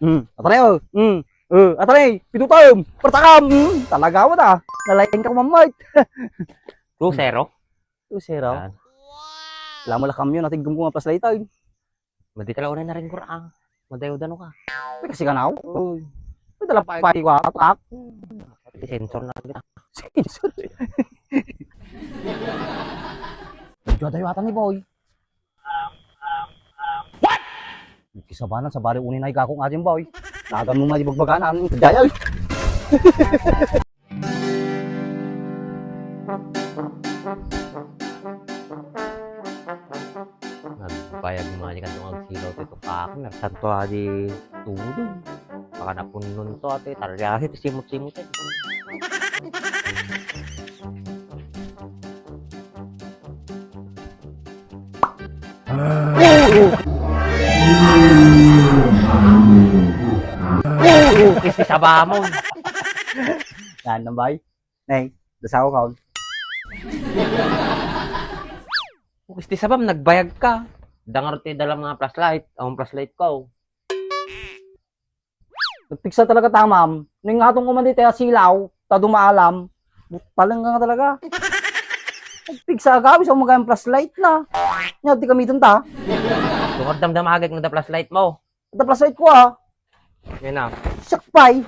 Atanay, atanay, pitutom, pertakam, talaga mo ta. Nalayan ka mamay. 2-0. 2-0. Yan. Alam mo lakam yun, natigum ko nga plus later. Madi talaga na rin kurang. Madayo-dano ka. Kasi ka na ako. May dala pa ko atak. Sensor na kita. Joda yung atan ni boy. Kisabanan sa bari unin ay kakong ating boy. Nagan mo malibagbagan ang kajayal. Nagbayag mga kan itong agsilaw ito kakak. Nagsanto adi tulog. Baka napunon to ate. Taryasi ito simot-simot eh. Kasi sa bamon. Yan nang boy. Nay, dasaw ka. Kasi sa bam, nagbayag ka. Dangar tayo dalang mga flashlight. Ang flashlight ko. Nagpiksa talaga tamam. Ning atong kumandi tayo silaw, ta dumaalam. Talang nga talaga. Nagpiksa ka, bisa mo magayang flashlight na. Nya, di kami ta. Tungkol damdamagag na da flashlight mo. Ito flashlight ko ah. Yan na. Sakpay.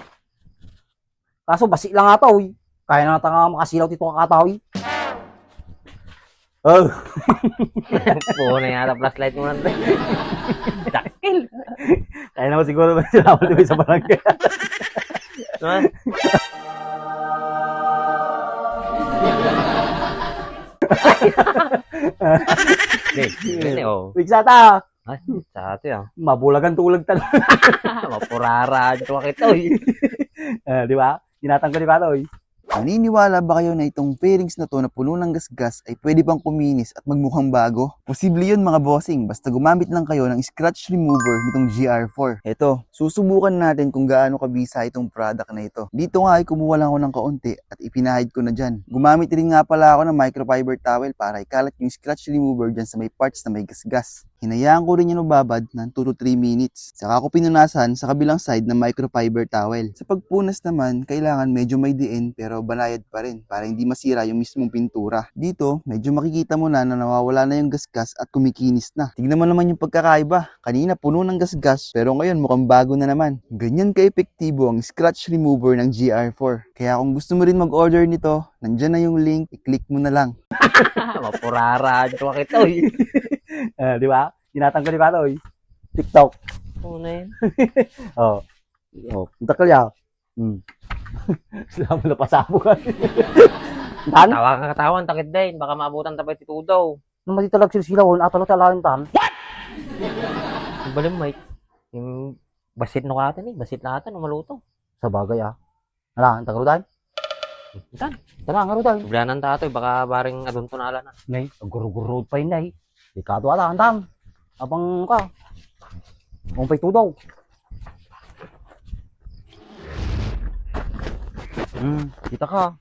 Kaso basi lang ata uy. Kaya na natin nga makasilaw dito kakataw eh. Oh. Oo na yata flashlight mo na. Dakil. Kaya naman siguro ba sila ako sa barangay. Diba? Okay. Oh. Wix ata. Ay, sa ato yan. Mabulagan tulag talaga. Mapurara. Ito makita oy. Di ba? Tinatang ko di ba ito? Naniniwala ba kayo na itong fairings na to na puno ng gasgas ay pwede pang kuminis at magmukhang bago? Posible yun mga bossing, basta gumamit lang kayo ng scratch remover nitong GR4. Eto, susubukan natin kung gaano kabisa itong product na ito. Dito nga ay kumuha lang ako ng kaunti at ipinahid ko na dyan. Gumamit rin nga pala ako ng microfiber towel para ikalat yung scratch remover dyan sa may parts na may gasgas. Hinayaan ko rin yung babad ng 2 to 3 minutes. Saka ko pinunasan sa kabilang side ng microfiber towel. Sa pagpunas naman, kailangan medyo may diin pero banayad pa rin para hindi masira yung mismong pintura. Dito, medyo makikita mo na nawawala na yung gasgas at kumikinis na. Tignan mo naman yung pagkakaiba. Kanina puno ng gasgas pero ngayon mukhang bago na naman. Ganyan ka-epektibo ang scratch remover ng GR4. Kaya kung gusto mo rin mag-order nito, nandyan na yung link, i-click mo na lang. Mapurara. Ito makita oy. Di ba? Tinatang ko di ba ito? TikTok. Oo na yan. Oh. Punta ka liya. Sila mo na pasabo ka. Tan? Tawa ka katawan. Takit din. Baka maabutan tapay titudaw. Nung matitalag sila atalo talahin tan. Yung balim mate. Yung basit no katan eh. Basit na katan. Maluto. Sa bagay ah. Hala, ang tagarudan? Tan. Tala, ang garudan. Sublanan tatoy. Baka baring adunto na ala na. Nay, guru-guru pa yun nay. Ikato ala, antang. Abang ka. Umpay tudaw. Kita ka.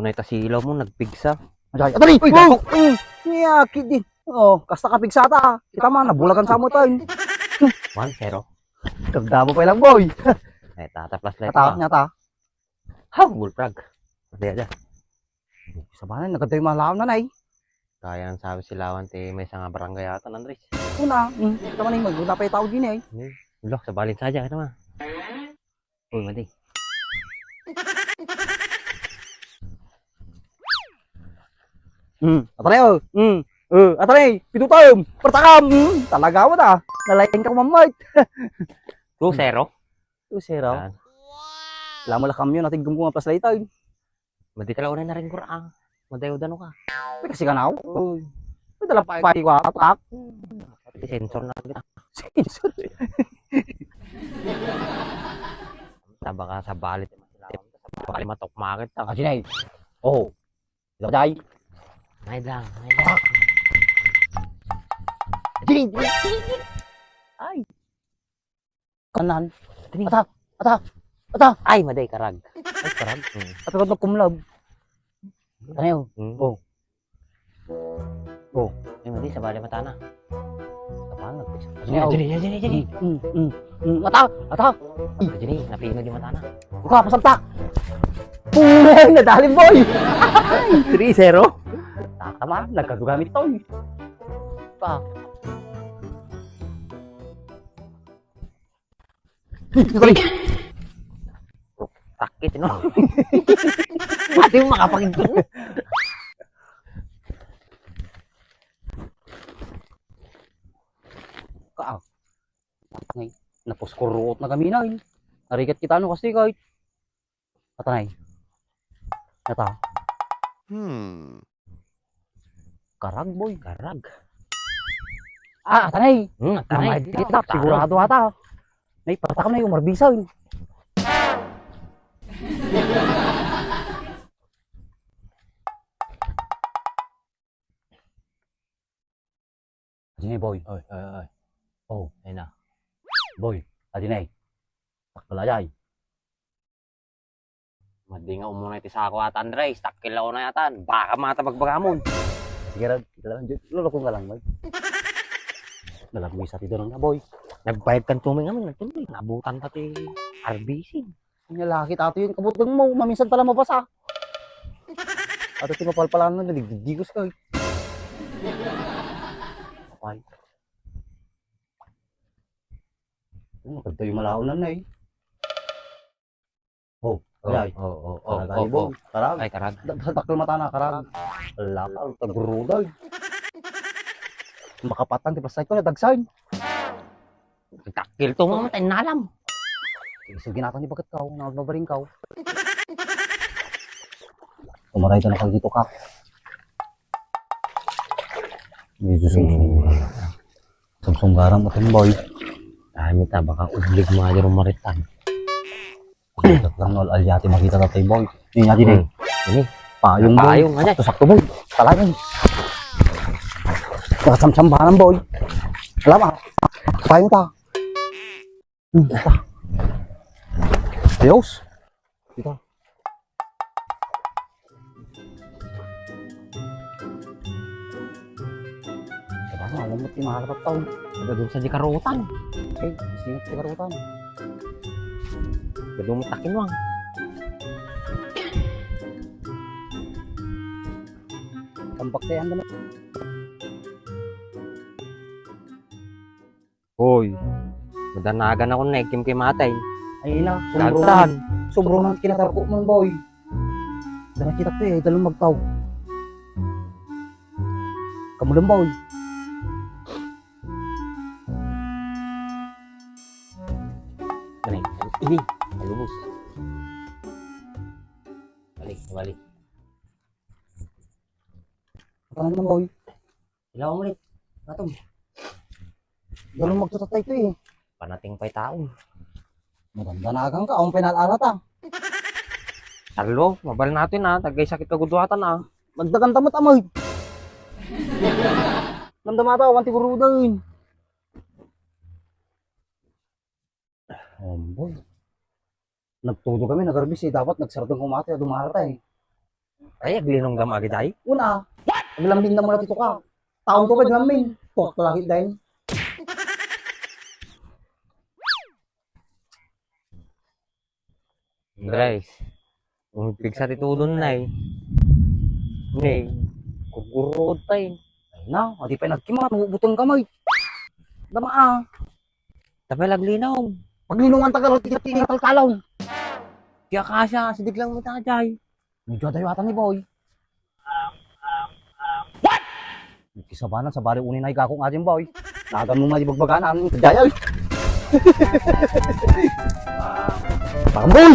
Unay ta silaw mo. Nagpigsa. Ajay, atali! Uy, gako! Niyakit din. Oo, kasta ka pigsata. Kita man, nabulagan sa mo tayo. 1-0. Kagdamo pa lang boy. Eh, tata flashlight Kata, ka. nyata. Ha, bullfrog. Pati aja. Sa banan, naganda yung malakaw na nay. Kaya nang sabi silawan ti may isang barangay ata Andres. Una, kita man yung magunda pa yung tao din eh. Look, sa balin saja kita mah. Uy, mati. Atanay, atanay, pitutom, pertakam, talaga mo ta. Nalayan ka mamay. 2-0. 2-0. Yan. Alam mo lakam yun, natigum ko nga plus later. Madi talaga na rin kurang. Madayo-dano ka. Kasi ka na ako. May dala pa ko atak. Pati sensor na kita. Taba ka sa balit. Sa balit matok market. Kasi na eh. Oh. Ajay. Naid lang. Naid lang. Ay. Kanan. Ata. Ay, maday karag. Ay, karag. At ako kumlab. Ano yun? Oh. Ay, maday sa balit matana. Kapag Jini. Ata. Jini, napingod yung mata na. Buka, pasamtak. Pumeng, nadali boy. 3-0. Tama, nagkagugamit to. Pa. Sakit, no? Pati mo makapagiging. Ka. Ngay, napuskuruot na kami na. Narikat kita ano kasi kahit. Atanay. Nata. Karag boy. Karag. Atanay. Tanay. Kita, sigurado ata. Nay, pata ka na yung marbisa. Adinay boy. Oy. Oh, Ayun na. boy. Adinay. Takbalayay. Madi nga umuna iti sa ako at Andres. Takil ako na yata. Baka mata bagbagamon. Sige rad, kita lang. Lulokong ka lang boy. Nalagmay sa tido na boy. Nagbayad kan tuming namin. Nagtuloy. Nabutan pati RBC. Ang lalaki tato yun. Kabutang mo. Maminsan pala mabasa. Ato tinapalpalan na naligdigos ka. Kapal. Maganda yung malaunan na eh. Oh, ay. Karagay boy. Karag. Ay, karag. Sa takal mata na karag. Lakal, tagruday. Makapatan, di pasay ko na dagsain. Takil to mo. Tayo nalam. Sige natin ni bakit ka, nagbabaring ka. Umaray ka na kayo dito ka. Medyo sumsunggaran mo boy. Dami ta. Baka ublig mga yung maritan. Pagkat lang nol alyati makita tatay boy. Yun nga din eh. Ini. Payong boy. Payong nga dyan. Sakto boy. Talagang. Kasam-sambahan boy. Alam ah. Payong ta. Ta. Dios. Dito. Diba nga, alam mo't mahalapat taon. Doon sa di karutan. Okay, singit sa karutan. Doon mo takin wang. Tambaktayan naman. Hoy. Madanagan ako na kim kay matay. Ay na, Kaltahan. sobrang nang kinatarko mo boy. Dahil kita to eh, dalong magtaw. Kamu lang boy. Ini. Malubos. Balik. Ano naman boy? Ilaw mo ulit. Natong. Dalong magtutatay to eh. Panating pa'y taon. Maganda na agang ka, ang pinalalat ah. Talo, mabal natin ha. Tagay sakit kagudwatan ha. Magdagan tamot amoy. Namdamata, wanti burudan. Boy. Nagtudo kami, nagarbis eh. Dapat nagsartong kumati at dumarata eh. Ay, aglinong damagi tayo. Una, naglambing na muna dito ka. Taong to pa naglambing. Tok talakit dahil. Andres, umipig sa titudon na eh. Hindi, kugurod tayo. Ay na, hindi pa nagkimat, mabutang kamay. Dama ah. Tapay laglinaw. Paglinungan tagal, tinatalkalaw. Kaya kasya, sidig lang mo tajay. Medyo dayuatan ni boy. What? Kisabanan sa bari unin ay kakong ating boy. Nagan mo malibagbagaan ang kajayay. Boy!